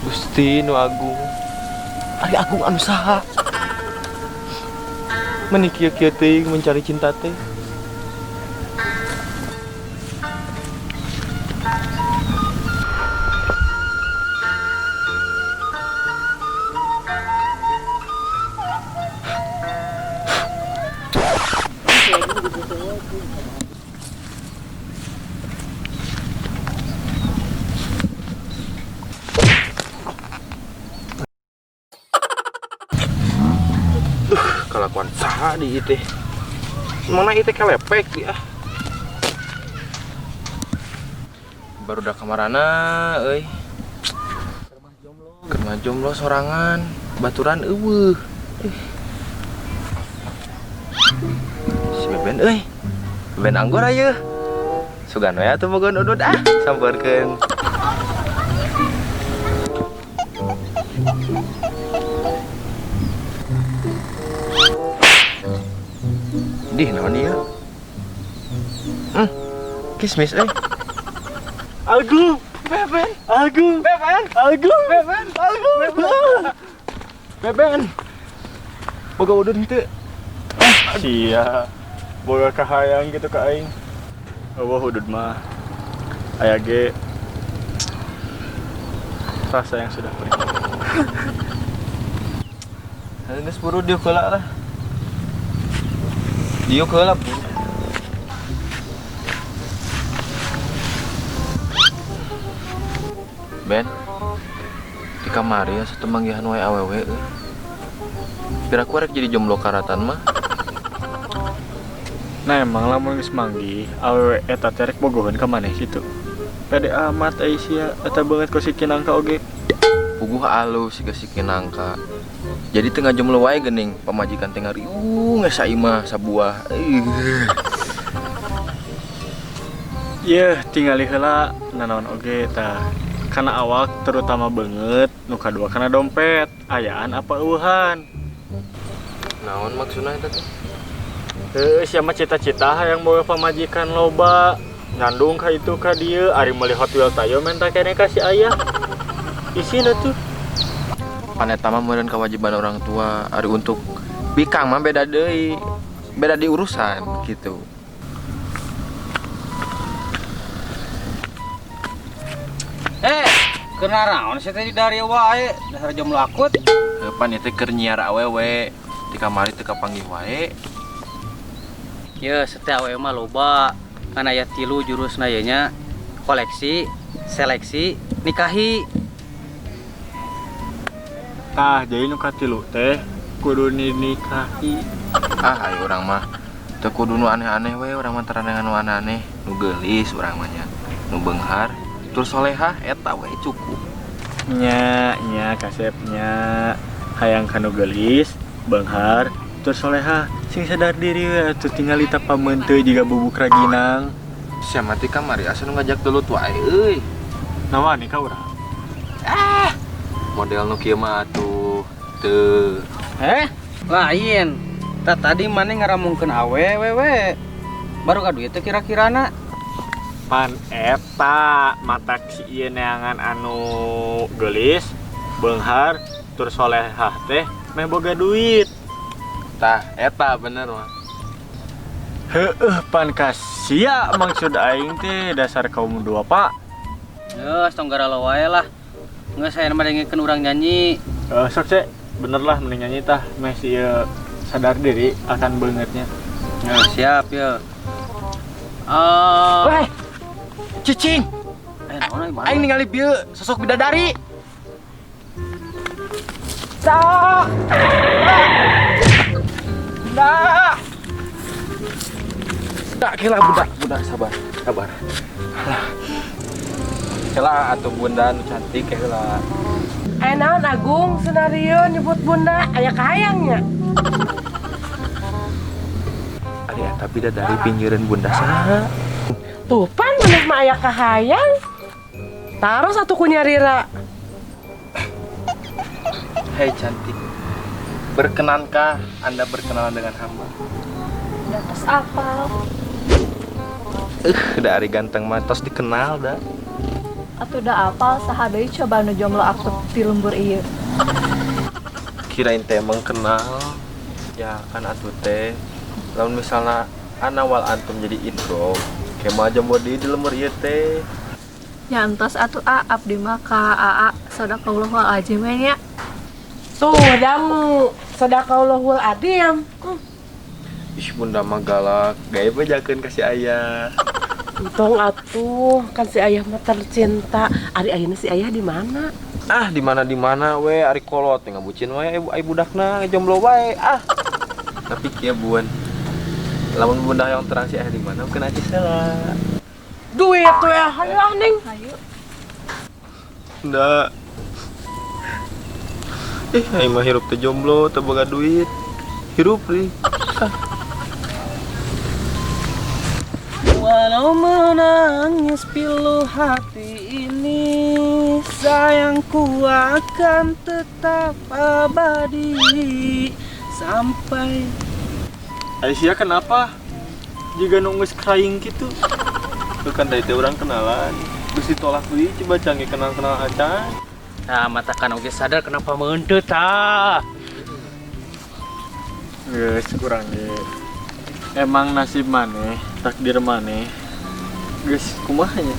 Gusti nu agung. Ari agung anu saha? Meni kieu-kieu teuing mencari cinta teh. Kalakuan saha di ieu teh? Mana ieu teh kelepek di ah. Barudak kamarana euy. Keur mah jomblo sorangan, baturan euweuh. Ih. Si Beben euy. Beben anggur ayeuna. Sugan we atuh bogoan udud ah, sampeurkeun. Dih, naon ieu? Kismis euy. Agung, Beben, Agung, Beben, Agung, Beben, Agung, Beben. Beben. Boga udud henteu? Sia, boga kahayang gitu ka aing. Euweuh udud mah. Aya ge rasa yang sudah pergi. Geus buru diuk heula lah. Diuk heula buru. Ben, di kamari asa teu manggihan wae awewe euy. Piraku rek jadi jomblo karatan mah. Nah emang lamun geus manggih awewe eta teh rek bogoheun ka maneh kitu. Pede amat ai sia eta beungeut ku si Kinangka oge. Puguh alus siga si Kinangka. Jadi teu ngajomblo wae geuning pamajikan teh ngariung we saimah sabuah. Ih. Yeuh tingali heula nanaon oge tah. Kana awak terutama beungeut, nu kadua kana dompet, ayaan apa eueuhan. Naon maksudna eta teh? Heuh, sia mah cita-cita hayang boga pamajikan loba. Nyandung ka itu ka dieu, ari meuli Hot Wheels tayo menta keneh ka si ayah. Isina tuh. Pan eta mah meureun kewajiban orang tua, ari untuk bikang mah beda deui. Beda di urusan gitu. Kena naon sih teh dari wae, dasar jomblo akut. Heuh, pan ieu teh keur nyiar awewe, di kamari teu kapanggih wae. Ye, sete awewe mah loba. Ngan aya 3 jurusna ye nya. Koleksi, seleksi, nikahi. Tah, jadi nu katilu teh kudu dinikahi. Ah, ayo urang mah teu kudu nu aneh-aneh we, urang mah tara nu aneh-aneh, nu geulis urang mah nya, nu beunghar, tur solehah eta we cukup. Nya, nya kasep nya. Hayang kanu geulis, beunghar, tur solehah, sing sadar diri we atuh tingali ta pameuteuh jiga bubuk raginang. Sia mah ti kamari asa nu ngajak gelut wae euy. Nawan ka urang? Ah, model nu kieu mah atuh teu. Lain. Tah tadi maneh ngaramungkeun awewe we. Baru ka duit teh kira-kirana. Pan eta matak si ieu neangan anu geulis, beunghar, tur solehah teh meh boga duit. Tah eta bener mah. Heueuh pan kasia maksud aing teh dasar kaum dua pak. Geus tong garalo wae lah. Geus aya mah dengekeun urang nyanyi. Sok cek, bener lah mending nyanyi tah meh si ieu sadar diri akan beungeutnya. Ya, siap ya. Weh, cicing. Naon, mana? Aing ningali bieu sosok bidadari. Dak. Dak. Dak kela budak, budak sabar, sabar. Kela atuh bunda nu cantik kela. Aya naon Agung senario nyebut bunda aya kahayangnya. Ari eta bidadari pinggireun bunda saha? Tuh pan bener mah aya kahayang. Taruh satu ku nyarira. Hei cantik, berkenankah Anda berkenalan dengan hamba? Datos apal. Dari ganteng mah tos dikenal dah. Atuh da apal saha deui coba nu jomblo aktif di lembur ieu. Kirain teh emang kenal. Ya kan atuh teh. Lamun misalnya ana wal antum jadi idrom, kayak mau jomblo di lembur ieu teh. Ya entos atuh a abdi mah ka aa sadaqallahul azim we nya. Tuh, dangu. Sadaqallahul adim. Ih, bunda mah galak. Gaya bejakeun ka si ayah. Untung atuh, kan si ayah mah tercinta. Ari ayeuna si ayah di mana? Ah, di mana di mana we ari kolot teh ngabucin we ai budakna jomblo wae. Ah. Tapi kieu bun. Lamun bunda yang terang si ayah di mana mungkin aja salah. Duit we, hayu ah Neng. Hayu. Bunda. Ih, aing mah hirup teh jomblo, teu boga duit. Hirup deui. Walau menangis pilu hati ini, sayangku akan tetap abadi sampai. Aisyah kenapa? Jiga nu geus crying gitu. Itu kan dari teh urang kenalan. Terus ditolak deui coba canggih kenal-kenal acan. Nah, matakan oge sadar kenapa meunteu tah. Geus kurang ge. Emang nasib maneh, takdir maneh. Geus kumaha nya?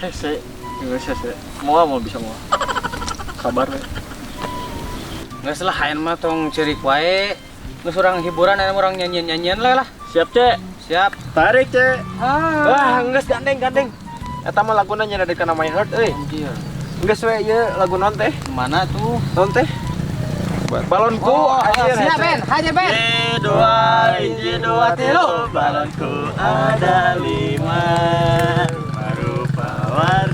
Hese, geus hese. Moal mau bisa moal. Sabar we. Geus lah hayan mah tong ceurik wae. Geus urang hiburan aya urang nyanyian-nyanyian lah lah. Siap, Cek. Siap. Tarik, Cek. Ah, geus gandeng gandeng. Eta mah laguna nya dari kana My Heart euy. Anjir. Geus we ieu lagu naon teh? Mana tuh? Naon teh? Balonku Oh, anjir. siap Ben, hajar Ben. Dua, hiji, dua, tilu. Balonku ada lima. Rupa warna.